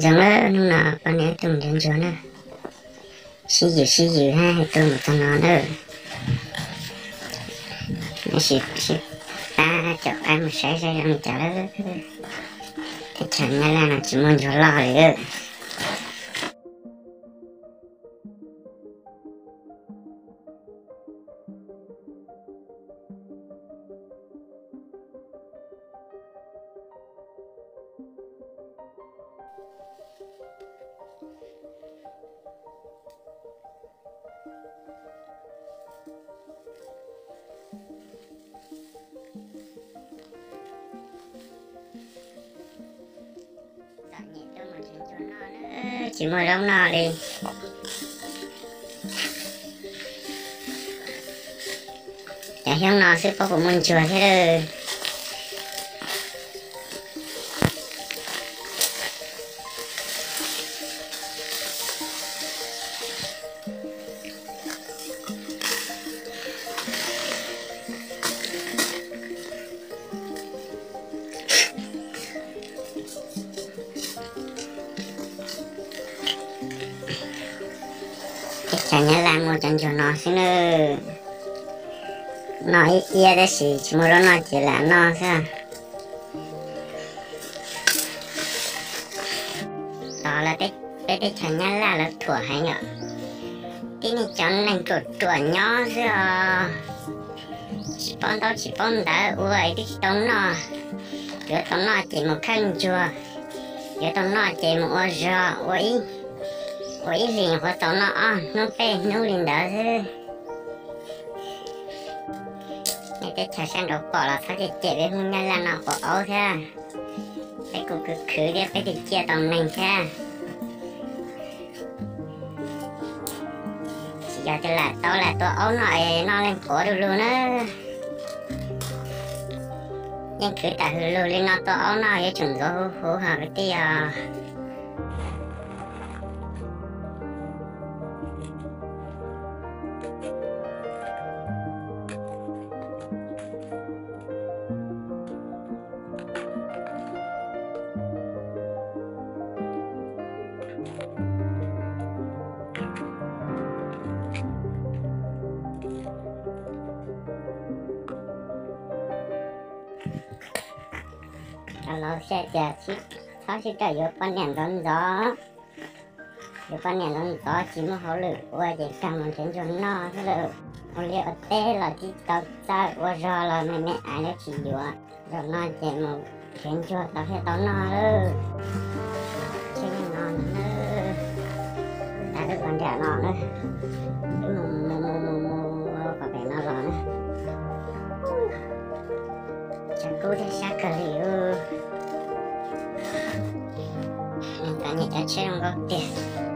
Zoo lawm, hnub no poj niam wb tuaj mus nrhiav ntsuag na. Sib yws sib yws hab, hais tuaj mus txog no na. Neb sim, sim pab caum qaib mus saib saib zoo li cas lawm. Teb chaws Nyab Laj no tsis muaj ntsuag loj li. Txom nyem tuaj mus nrhiav ntsuag noj na, tsis muaj zaub noj li. Cov xyoob no xwb paub puas muaj ntsuag thiab lawm. Teb chaws Nyab Laj muaj cov ntsuag no xwb nawb. Noj ib iab tab sis tsis muaj zaub noj ces lam noj xwb. Tos lawv, peb teb chaws Nyab Laj lawv thuam heev yom. Tib neeg cov neeg ruam ruam nyob xwb os. Tsis paub ntaub tsis paub ntawv ua es twb tsis tau noj. Yuav tau noj ces mus khawb ntsuag, yuav tau noj ces mus ua zog, ua ib hlis nyuam qhuav tau noj ob hnub peb hnub li ntawd xwb. Nej teb chaws sab nraud pom los txhob cem cem peb Hmoob Nyab Laj no quav aub thiab. Peb kuj khwv khwv thiab peb thiaj ciaj tau neeg thiab. Tsis yog tias lam tau lam tua aub noj es noj leej quav du lug na. Yeej khwv tawm hws lug li no tua aub noj yuav tsum ntxuav huv huv hos kwv tij os. Cov laus xav tias txhob sib raws yuav poj niam ntxov ntxov, yuav poj niam ntxov ntxov tsis muaj hauj lwm ua ces kawg mus nrhiav ntsuag noj xwb lawm. Ua liaj ua teb los tsis tau txawj, ua zog los me me aiv lawv tsis yuav. Zaum no ces mus nrhiav ntsuag tau thiaj tau noj lawm. Tsheb no na, tas wb ua nram no na, wb mus mus mus mus mus kom pem no los na. Tshav kub thiab sab kawg li. Txom nyem cov tsheb zoo nkauj tiag.